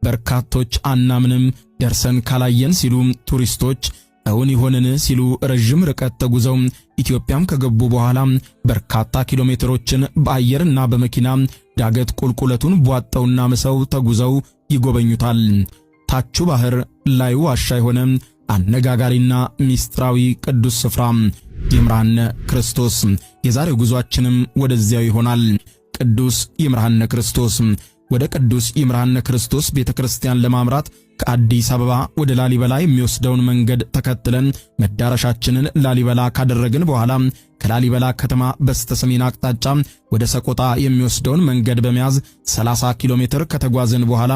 በርካቶች አናምንም ደርሰን ካላየን ሲሉ፣ ቱሪስቶች እውን ይሆንን ሲሉ ረዥም ርቀት ተጉዘው ኢትዮጵያም ከገቡ በኋላ በርካታ ኪሎ ሜትሮችን በአየርና በመኪና ዳገት ቁልቁለቱን ቧጠውና ምሰው ተጉዘው ይጎበኙታል። ታቹ ባህር ላዩ ዋሻ የሆነ አነጋጋሪና ሚስጥራዊ ቅዱስ ስፍራ ይምርሃነ ክርስቶስ። የዛሬው ጉዟችንም ወደዚያው ይሆናል። ቅዱስ ይምርሃነ ክርስቶስ። ወደ ቅዱስ ይምርሃነ ክርስቶስ ቤተክርስቲያን ለማምራት ከአዲስ አበባ ወደ ላሊበላ የሚወስደውን መንገድ ተከትለን መዳረሻችንን ላሊበላ ካደረግን በኋላ ከላሊበላ ከተማ በስተሰሜን አቅጣጫ ወደ ሰቆጣ የሚወስደውን መንገድ በመያዝ 30 ኪሎ ሜትር ከተጓዝን በኋላ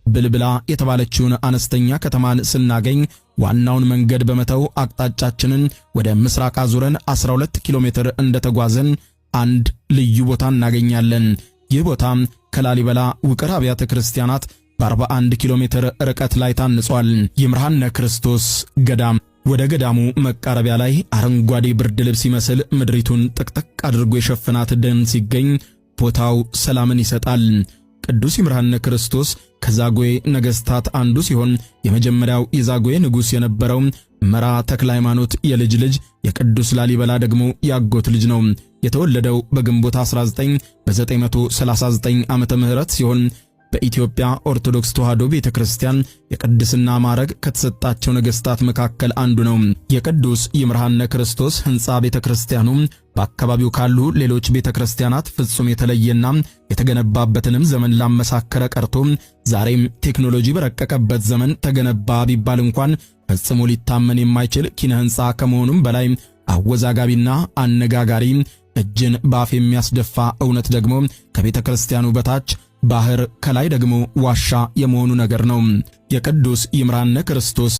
ብልብላ የተባለችውን አነስተኛ ከተማን ስናገኝ ዋናውን መንገድ በመተው አቅጣጫችንን ወደ ምስራቅ አዙረን 12 ኪሎ ሜትር እንደተጓዝን አንድ ልዩ ቦታ እናገኛለን። ይህ ቦታ ከላሊበላ ውቅር አብያተ ክርስቲያናት በ41 ኪሎ ሜትር ርቀት ላይ ታንጿል። ይምርሃነ ክርስቶስ ገዳም። ወደ ገዳሙ መቃረቢያ ላይ አረንጓዴ ብርድ ልብስ ይመስል ምድሪቱን ጥቅጥቅ አድርጎ የሸፈናት ደን ሲገኝ ቦታው ሰላምን ይሰጣል። ቅዱስ ይምርሃነ ክርስቶስ ከዛጉዌ ነገሥታት አንዱ ሲሆን የመጀመሪያው የዛጉዌ ንጉሥ የነበረው መራ ተክለ ሃይማኖት የልጅ ልጅ፣ የቅዱስ ላሊበላ ደግሞ ያጎት ልጅ ነው። የተወለደው በግንቦት 19 በ939 ዓመተ ምህረት ሲሆን በኢትዮጵያ ኦርቶዶክስ ተዋሕዶ ቤተክርስቲያን የቅድስና ማዕረግ ከተሰጣቸው ነገሥታት መካከል አንዱ ነው። የቅዱስ ይምርሃነ ክርስቶስ ሕንጻ ቤተክርስቲያኑ በአካባቢው ካሉ ሌሎች ቤተክርስቲያናት ፍጹም የተለየና የተገነባበትንም ዘመን ላመሳከረ ቀርቶ ዛሬም ቴክኖሎጂ በረቀቀበት ዘመን ተገነባ ቢባል እንኳን ፈጽሞ ሊታመን የማይችል ኪነ ሕንጻ ከመሆኑም በላይ አወዛጋቢና አነጋጋሪ፣ እጅን ባፍ የሚያስደፋ እውነት ደግሞ ከቤተ ክርስቲያኑ በታች ባህር ከላይ ደግሞ ዋሻ የመሆኑ ነገር ነው። የቅዱስ ይምርሃነ ክርስቶስ